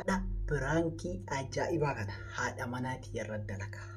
Har'a piraankii ajaa'ibaa kana haadha manaatii irra dalagaa.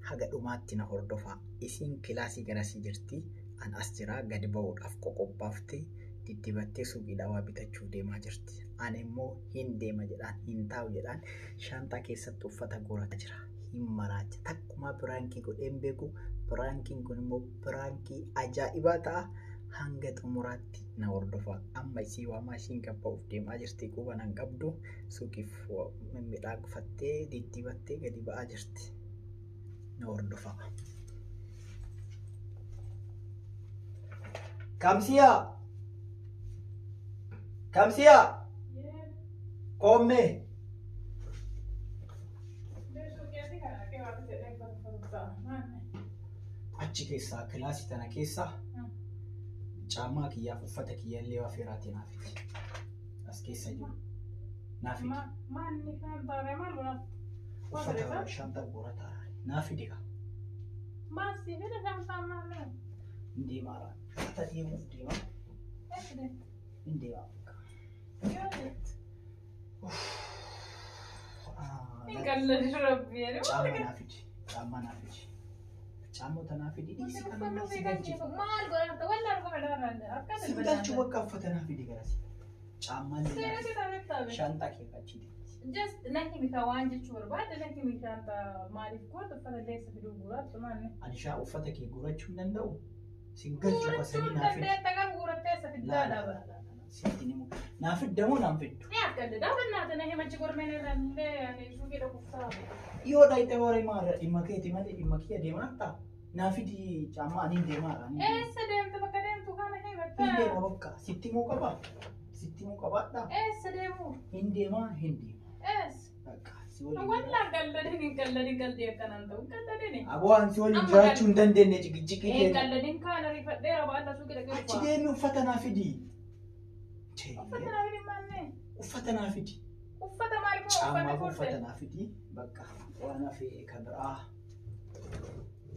Haga dhumaatti na hordofaa. Isiin kilaasii garasii jirti. An as jiraa gadi ba'uudhaaf qoqophaaftee diddibattee suuqiidhaa waa bitachuuf deemaa jirti. Ani immoo hin deema jedhaan hin taa'u jedhaan shaantaa keessatti uffata guurataa jira. Hin maraacha. Takkumaa piraankii godhee hin beeku. Piraankiin kun immoo piraankii ajaa'ibaa ta'a. Hanga xumuraatti na hordofaa. Amma isii waamaa ishiin gad ba'uuf deemaa jirti. Quba nan qabdu. Suuqiif mimmiidhagfattee diddibattee gadi ba'aa jirti. Na hordofaa. Kamsiyaa! Kamsiyaa! Koommee! Achi keessaa kilaasii tana keessaa caammaa kiyyaaf uffata kiyya illee waa feeraatii naa fidi. As keessa jiru. Naa fidi. Uffata shantaa guurataa naa fidi kaa. Hin deemaa uffata deemuuf deema. Hin deemaa. Caammaa naa fidi. Caammaa naa fidi. Caammota naa fidi. Dhiisi kana naa si galchi. Si galchu bakka uffata naa fidi garasi. Caammaa illee naa fidi. Shantaa kee achiiti. Just na himi ka waan jechuu barbaadde na himi shaanta maaliif gootu uffata illee fiduu guuraattu maanne. Ani shaa uffata kee guurachuu hin danda'u. Sin galchu kasanii naa fidi. Dandeetta garuu guurattee isa fiddaa dhaaba. Sitti ni mu. Naa fidda moo naan fiddu? Ni akkallee dhaabannaa na himachi gormeen irraallee ani suuqii dhaquuf ta'a. Yoo dhayite horii maarra dhimma keeti malee dhimma kiyya deemaa ta'a. Naa fidi caammaa ani hin deemaa. Eessa deemte bakka deemtu kana himatta. Hin deema bakka. Sitti himuu qabaa? Sitti himuu qabaadhaa? Eessa deemu? Hin deemaa hin deema. Eessa? Bakka si waliin. Wallaan qalladin hin qalladin qaldii akkanaan ta'u hin qalladin. Aboo ani si waliin jiraachuu hin dandeenye ciqiciqii Hin keenya. qalladin kaan ariifadheera baala suuqii dhaqee Achi deemi uffata naa fidi. Uffata naa fidi maanne? Uffata naa fidi. Uffata maaliif uffanne Caammaaf fuulte? uffata naa fidi. Bakka waan hafe kan biraa.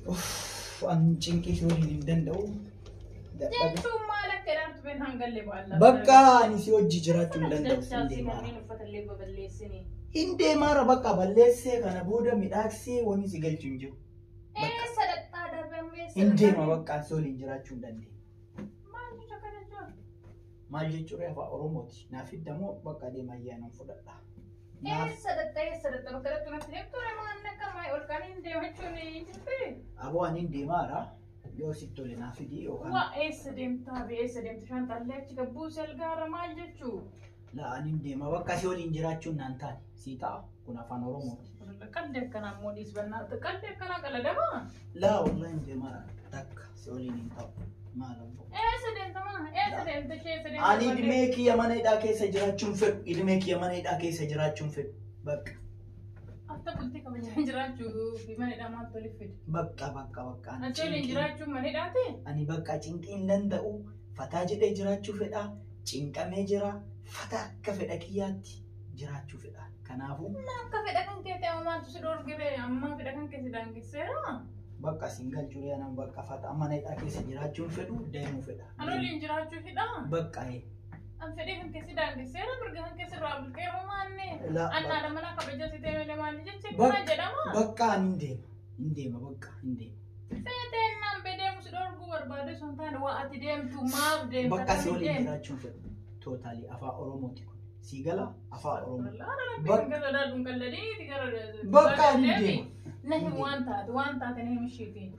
Uff, ani cinqii si waliin hin danda'u. Dadhabe. Jechuun maal akka jedhamtu been hangallee baala. Bakka ani si wajji jiraachuu hin danda'u. Hin Dachaa si deemaa. mormiin uffata illee baballeessini. Hin deemaara bakka balleessee kana booda midhaaksee wanni si galchu hin jiru. Eessa dhaqxaa darbamee? Hin deema bakka ani si waliin jiraachuu hin dandeenye. Maal jechuun akkana jechuun? Maal jechuudha afaan Oromooti. Naaf hiddamoo bakka deema ayyaana fudhadha. Naaf Eessa dhaqxaa eessa dhaqxaa bakka dhaqxu natti deemtu maal akka maal ol kaanii hin deemachuun hin jirti? Aboo ani hin deemaara. Yoo sitti tole naaf fidi yookaan Waa eessa deemtaa bee eessa deemtu shaantaallee achi gabbuusi algaarra maal jechuu? laa ani hin deema bakka si waliin jiraachuun naan taane sii ta'a kun afaan Oromooti. Qaldi akkanaa immoo dhiisbannaa qaldi akkanaa qaladamaa? Laa wallahi hin deemaara takka si waliin hin ta'u maal abbo. Eessa deemtamaa? Eessa deemte ishee eessa deemte? Ani ilmee kiyya mana hidhaa keessa jiraachuun fedhu ilmee kiyya mana hidhaa keessa jiraachuun fedhu bakka Akka bultii kabajaan jiraachuu fi mana hidhaa maaltu waliif fide? bakka bakka bakka ani Achi waliin cinqii jiraachuun mana hidhaati? ani bakka cinqii hin danda'u fataa jedhee jiraachuu fedha cinqamee jira fataa akka fedha kiyyaatti jiraachuu fedha kanaafuu Akka fedha kan kee ta'e maaltu si dhoorgire ammaa fedha kan kee si daangesseera? bakka sin galchuu anaan bakka fataa mana hidhaa keessa jiraachuun fedhu deemuu fedha Ani waliin jiraachuu hidhaa? bakka An fedhii kan kee si daangesseera mirga kan kee sirraa bulqeera maanne? La- Annaadha mana kabaja si ta'e malee maalli jecha Bakka- maal jedhama? bakka ani hin deema hin deema bakka hin deema Feeteen naan bedeemu si dhoorguu barbaade sun taane waa ati deemtu maaf deemta bakka si kamiin waliin deemta? jiraachuun fedhu tootaalii afaan Oromooti kun sii gala afaan Oromoo Bakka ani deema. Nahi waan taate waan taate na himishiiti.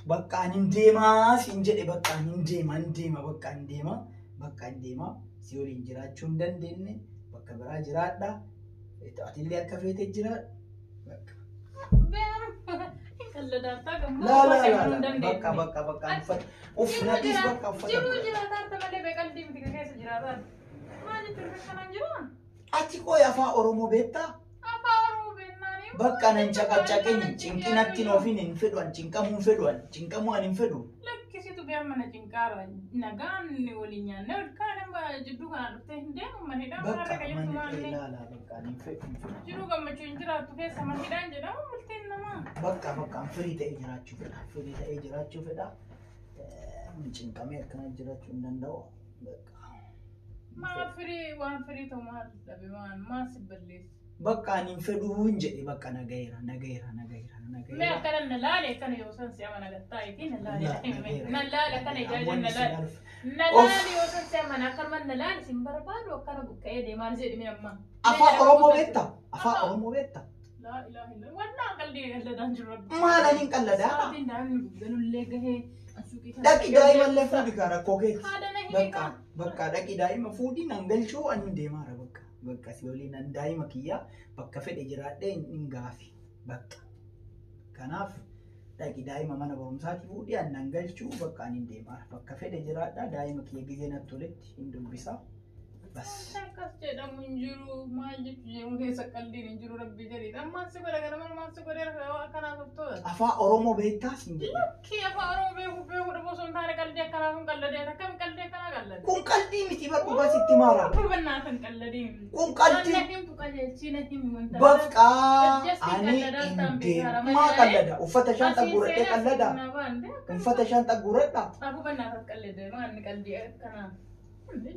Bakka ani hin deemaa siin jedhe bakka ani hin deema hin deema bakka hin deema bakka hin deema si waliin jiraachuu hin dandeenye bakka biraa jiraadha atillee akka feete jiraadha bakka. Qalladaartaa Laa laa gammachuu laa laa bakka bakka bakka ani uffata uffata bakka uffata. Jiruu jiraataarta malee beekaltii miti keessa jiraataan. Maal jechuun akkanaan jiraa? Ati qoy afaan Oromoo beektaa? Afaan Oromoo beeknaanii. Bakka nan caqacaqin cinqinatti noofin hin fedhu an cinqamuu hin fedhu an cinqamuu an hin fedhu. Lakkisitu bee mana cinqaara nagaan waliin nyaannee ol kaan jidduu kana dhuftee hin deemu mana hidhaa mana Bakka irra jettu mana maallee. laa laa bakka ani hin fedhu hin fedhu. Jiruu gammachuu hin jiraattu keessa mana hidhaan jedhamu bultiin namaa. Bakka bakka an firii ta'ee jiraachuu fedha. Firii ta'ee jiraachuu fedha. Cinqamee akkana jiraachuu hin danda'u. Bakka. Maa firii waan firii ta'u maal dhabe waan maal si balleessu? Bakka ani hin fedhuu hin jedhe bakka nagayeera nagayeera nagayeera Mee nagayeera. akkana na laale akkana yoo san si amana gattaayitii na laale na laale akkana ijaajan na laale na laale yoo san si amana akkanuma na laale sin barbaadu akkana buqqa'ee deemaa jedhi mi amma. Afaan Oromoo beektaa? Afaan Oromoo beektaa? Laa ilaaha illallah. Wannaan qalbii qalladaan jiru rabbi. Maal ani hin qalladaa? Sa'aatiin daa'imni guggalullee gahee asuuqii kana. Dhaqi daa'imallee fuudhi kaa rakkoo keeti. Haadha na Bakka hiikaa. bakka dhaqi daa'ima fuudhi nan galchuu ani deemaara bakka. Bakka si waliin an daa'ima kiyyaa bakka fedhe jiraadhee hin gaafi bakka. Kanaaf dhaqi daa'ima mana barumsaati fuudhi an nan galchuu bakka ani deemaara. Bakka fedhe jiraadhaa daa'ima kiyya gizee natti toletti hin dubbisaa. Bas. Wanta akkas jedhamu hin jiru maal jechuu jedhamu keessa qalbiin hin jiru rabbi jedhi. Ammaan si godha gara mana maal si godhe akkanaaf toltoota. Afaan Oromoo beektaa siin jedhe. Lakkii afaan Oromoo beeku beeku dhabu osoo hin taane qalbii akkanaa kun qalladee akkami qalbii akkanaa qallade. Kun qalbii miti bar dhugaa sitti maara. Hubannaa kan qalladee. Kun qalbii Waan na himtu qajeelchii na himi wanta. bakka Just ani qalladaan hin ta'an beekaara deemu. Maa malee. qallada? Uffata shaanxaa guuradhee qallada? Uffata shaanxaa guuradhaa? Hubannaa kan qalladee maal qalbii akkanaa.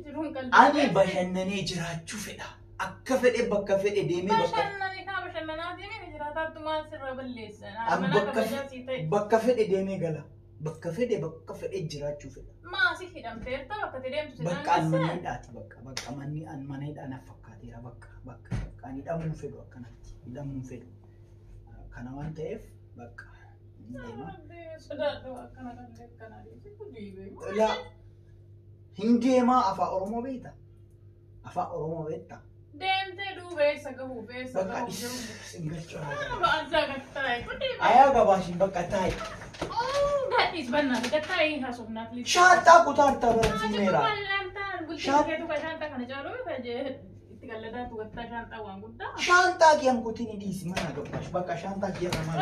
Jiruun qalbii. Ani bashannanee jiraachuu fedha. Akka fedhe bakka fedhe deemee bakka Bashannanii kaa bashannanaatiin inni jiraataattu maal sirra balleessa? An Mana bakka kabajaa sii ta'e. bakka fedhe deemee gala. Bakka fedhe bakka fedhe jiraachuu fedha. Maa si hidhamteerta bakka itti deemtu si Bakka an mana daangessa? hidhaati bakka bakka manni an mana hidhaa naaf fakkaateera bakka bakka bakka ani hidhamuu hin fedhu akkanatti hidhamuu hin fedhu. Kana waan ta'eef bakka hin deema. Sodaadhu akkana kan akkana dhiisitu dhiibee. Laa hin deemaa afaan Oromoo beekta? Afaan Oromoo beekta? Deemtee duuba eessa gahuuf eessa Bakka gahuuf jiru. hin galchuu. Ba'aan isaa gattaa'e kun dhiibee. Ayaa gabaashin bakka taa'i. Gadhiis bannaa gattaa'e haasofnaaf liitii. Shaanxaa kutaartaa barsiimeera. Shaanxaa kiyyan kutiin dhiisi mana gabaash bakka shaanxaa kiyya maal?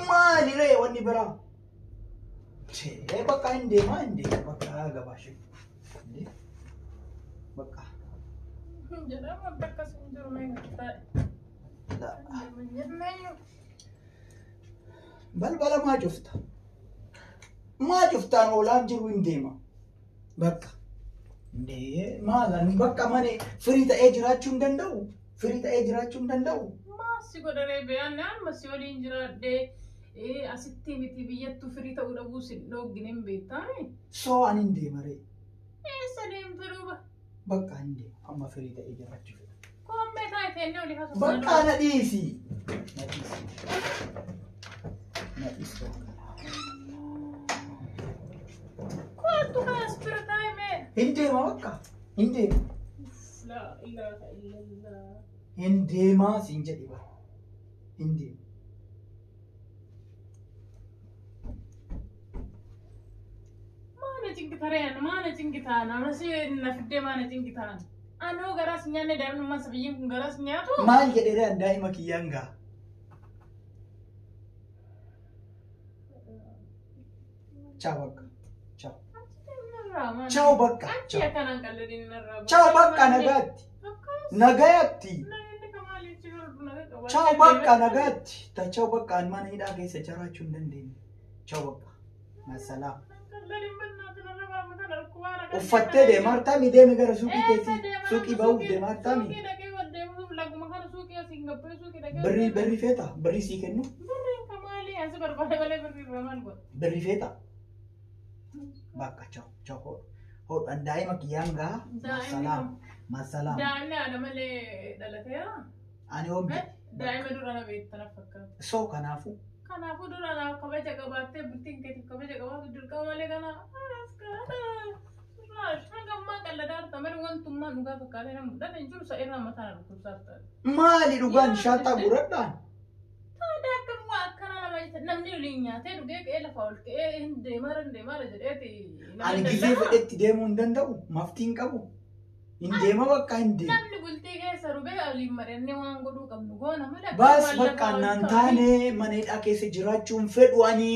Maali ree wanni biraa? Chee bakka hin deemaa hin deema bakka ayaa gabaash. Bakka. Balbala maa cufta? Maa cuftaan oolaan jiru hin deema. Bakka. Ndee maal ani bakka mana firii ta'ee jiraachuu hin danda'u? Firii ta'ee jiraachuu hin danda'u? Maasii godharee beeyaan amma si waliin jiraadhee asitti miti biyyattuu firii ta'uu dhabuu si dhoggine hin beektaani. Soo ani hin deema ree. Eessa deemte duuba? Bakka hin deema amma firii ta'ee jiraachuu fedha. Koomee taa'e teennee olii haasofnaa. Bakka na dhiisi. Na dhiisi. Na dhiisi bakka. Kootu kaas bira taa'e mee. Hin deema bakka. Hin deema. Laa ilaaha illallah. Hin deemaa siin jedhe bara. Hin deema. Maana cinqitareen maana cinqitaan amasi na fiddee maana cinqitaan. Anoo garaas nyaanne daa'imnummaan sabiyyiin kun garaas nyaatu. Maal jedhee an daa'ima kiyyaan gaa? Ciao bakka. Ciao. Ciao bakka. Achi akkanaan qalladeen narraa. Ciao bakka nagaatti. Nagaatti. Ciao bakka nagaatti. Ta ciao bakka an mana hidhaa keessa jiraachuu hin dandeenye. Ciao bakka. Masalaam. Uffattee deemaa mi deemi gara suuqii keetii. Suuqii bahuuf deemaa mi? Birrii birrii feeta? Birrii sii kennu? Birrii feeta? Bakka ciao ciao hodhu. Hodhu an daa'ima kiyyaan gaa. Masalaam. Masalaam. Daa'imni haadha malee dhalateera. Ani hoombi. Daa'ima dura na beektan fakkaata. Soo kanaafuu. Kanaafuu dura naaf kabaja qabaattee bultiin keetiif kabaja qabaatu dirqama malee kana hanga ammaa qalladaa jirta malee wantummaa dhugaa fakkaatee nama mul'ata hin jiru sa'irraa mataa na dhukkubsaaf taate. Maali dhugaan shaanxaa guuradhaan? Taatee akkam waa akkana nama jecha namni waliin nyaatee dhugee qe'ee lafaa ol qe'ee hin deemaara hin deemaara jedheeti. Ani gizee fedhetti deemuu hin danda'u. Maftii hin qabu. Hin deema bakka hin deemu. Namni bultii keessa rubee waliin mari'annee waan godhuu qabnu goona malee. akka Baas waan bakka lafaa ol naan ka'anii- taane mana hidhaa keessa jiraachuu hin fedhu ani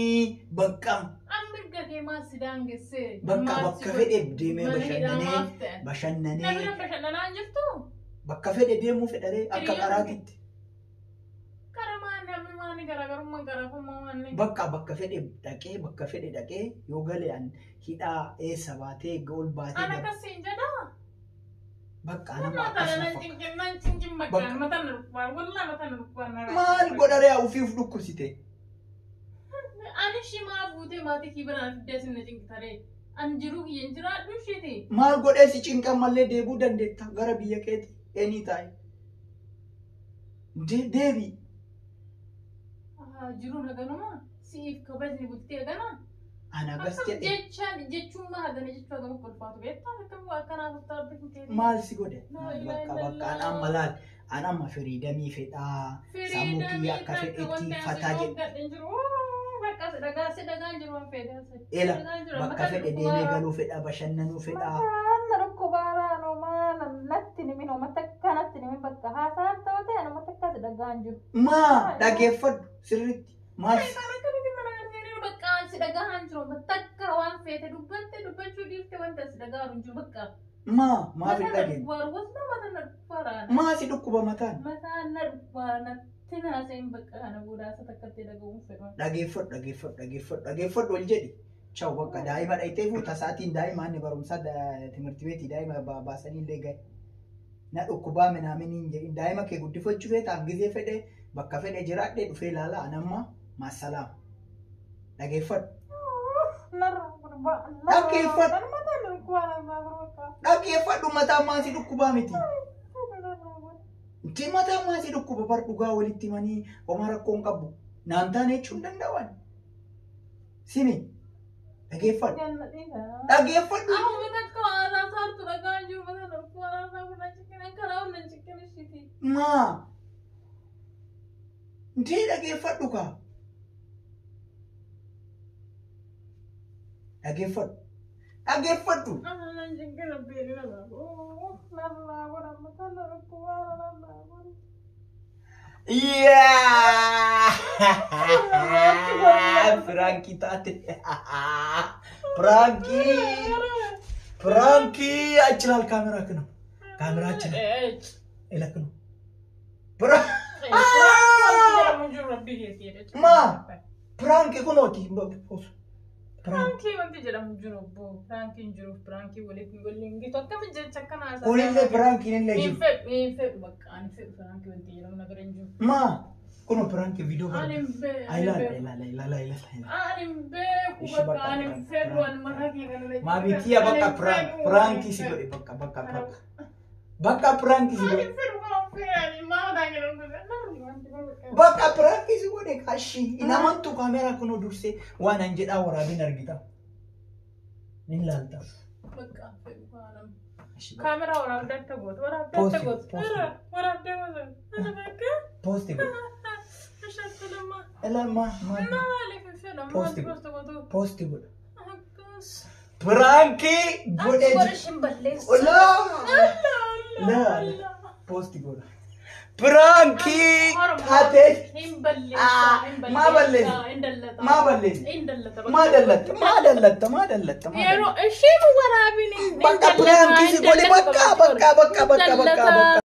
bakka An mirga kee maal si daangessee? bakka Maal si bakka godhe? fedhe deemee Mana hidhaa bashannanee maaf ta'e? Namni bashannanee bashannanaa hin jirtu? bakka fedhe deemuu fedharee akka Hiriyoonni- qaraatitti. Karamaa namni Maani garaagarummaan garaafummaa maanni. Bakka bakka fedhe dhaqee bakka fedhe dhaqee yoo gale an hidhaa eessa baatee ol baatee Ana akkasiin jedhaa. Bakka nama Mataan akkas na nan fakkaata. cinqin nan cinqin bakka mataan na dhukkubaan wallaa mataan na dhukkubaan. Maal godharee ofiif dhukkubsite? Ani shimaa fuutee maatii kii biraan fiddee sinna cinqitaree. An jiruu kiyya hin jiraadhu isheeti. Maal godhee si cinqan mallee deebuu dandeetta gara biyya keeti eenii taa'e. Deebii. Jiruun haganuma si'iif kabajni bultee hagana. Ana gas Akkam jedhe jechaan jechummaa hagana jechuu hagam akka ulfaatu beektaa akkam waa akkanaa turtaa bikin keetii. Maal si godhe? Laa ilaaha Bakka bakka an illallah. amma laal an amma firiidamii fedhaa sammuu kiyya akka fedhetti fataa jedhe. Ela bakka fedhe deemee galuu fedhaa bashannanuu fedhaa. Mataan dhukkubaaraan homaa natti nimin homa takka natti nimin bakka haasaan ta'u ta'e homa takka si dhagaan jiru. Maa dhageeffadhu sirriitti maal Kan akkamitti mana gargaaree bakka si dhagaan jiru homa takka waan feete dubbatte dubbachuu dhiifte wanta si dhagaan jiru bakka. Maa maaf hin dhageenye? Wasna mataan na dhukkubaaraan. Maa si dhukkuba mataan? Mataan na dhukkubaaraan natti naaseen bakka kana boodaasa takkatti dhaga'uun fedha. Dhageeffadhu dhageeffadhu dhageeffadhu dhageeffadhu ol jedhi. Chaw bakka daa'ima dhayitee fuuta sa'aatiin daa'ima inni barumsaa timirti beetii daa'ima baasanii illee gahe. Na dhukkubaa minaamin hin jedhin daa'ima kee guddifachuu feetaan gizee fedhe bakka fedhe jiraadhee dhufee ilaala an amma maasalaam. Dhageeffadhu. Dhaggeeffadhu. Dhaggeeffadhu mataan maasii dhukkubaa miti. Inti mataan maasii dhukkuba bar dhugaa walitti himanii homaa rakkoo hin qabu. Naan taane jechuun hin danda'an. Simi dhageeffadhu. Dhageeffadhu. Maa intee dhageeffadhu kaa. Dhageeffadhu. Dhageeffadhu. Yaa! Piraankii taate. Piraankii. Piraankii achi laal kaameraa kinu. Kaameraa achi laal. Ila kinu. Maa? Piraankii kunooti. Piraankii. Piraankii wanti jedhamu jiru obbo. Piraankiin jiru piraankii waliin waliin gitu akkamiin jecha akkana haasaa. Kunillee piraankiin illee Hin jiru. fedhu hin fedhu bakka ani fedhu piraankii wanti jedhamu na bira hin jiru. Maa? Kunoo piraanki viidiyoo Ani barbaada. hin beeku. Ilaala ilaala ilaala ilaala. Ani hin beeku Ishi bakka bakka ani hin fedhu ani mataa kee kana na Maa bittiya bakka piraankii si godhe bakka bakka bakka. Bakka piraankii si Ani godhe. hin fedhu waan fedhu ani mataa kee kana na Bakka piraankii si godhe kashi. Hin amantu kaameraa kunoo dursee waan an jedhaa waraabin argita. Ni ilaalta. Bakka fedhu waan Ishi bakka. Kaameraa waraabdee akka gootu waraabdee Poosti akka gootu poosti. Waraabdee gootu bakka Poosti godhe. Ashakkilama. Ilaa maa maa. Maaliif hin fedhu Poosti maal godhe. poosti gootu Poosti godhe. akkas. Piraankii godhee Godhe jira. shin balleessa. Olaa! Allah Laa. Poosti godha. Piraankii taatee. Hin balleessa. Hin Maa balleessa? Hin dallata. Maa balleessa? Hin dallata. Maa dallatta? Maa dallatta? Maa dallatta? Maa Yeroo isheen waraabin Bakka piraankii si godhe bakka bakka bakka bakka bakka bakka.